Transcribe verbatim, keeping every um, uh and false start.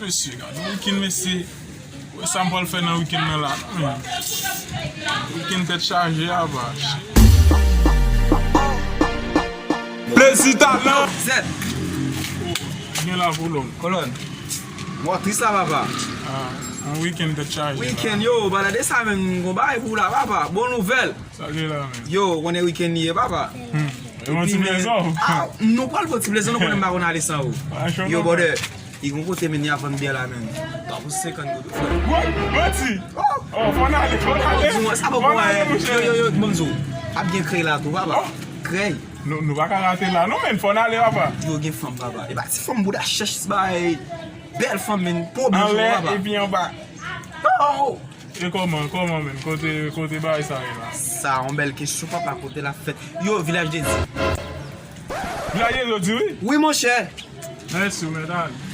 Mesye, gade yon wikenn, mesye. Wè sa m pral fè nan wikenn nan la, non, men. Wikenn tèt chaje a, papa. Plezi talan. Zèt. Gen la pou lòm. Kolòn. Mò tris la, papa. Ah, yon wikenn tèt chaje la. Wikenn, yo, pa gade sa menm, gon bagay pou ou la, papa. Bon nouvèl. Sa gen la menm. Yo, ou konnen wikenn li ye, papa. Hmm. E yon ti plezon. Ah, nou pral fè yon ti plezon, nou konnen m pa konn ale san ou. Yo, brother. Li gon kote menm y ap vann byè la menm. Twa pou senkant goud, frè. What? Manti! Oh! Oh, fò n ale, fò n ale. Di mwen, sa bon pou mwen. Yo, yo, yo, ban m di w. Ap gen krèy la tou, papa. Oh! Krèy. Nou, nou pa ka rate la, non, men fò n ale, papa. Yo gen fanm, papa. E pa ti fanm bouda chèch, bay. Bèl fanm, men. Pwobèm, papa. Anlè, epi anba. Oh! E kòman, kòman, men? Kote, kote bagay sa ye la? Sa, yon bèl kesyon, papa, kote l ap fèt. Yo, Vilaj de Dye. Vilaj de Dye, wi? Wi, monchè. Mèsi, ou mèt ale.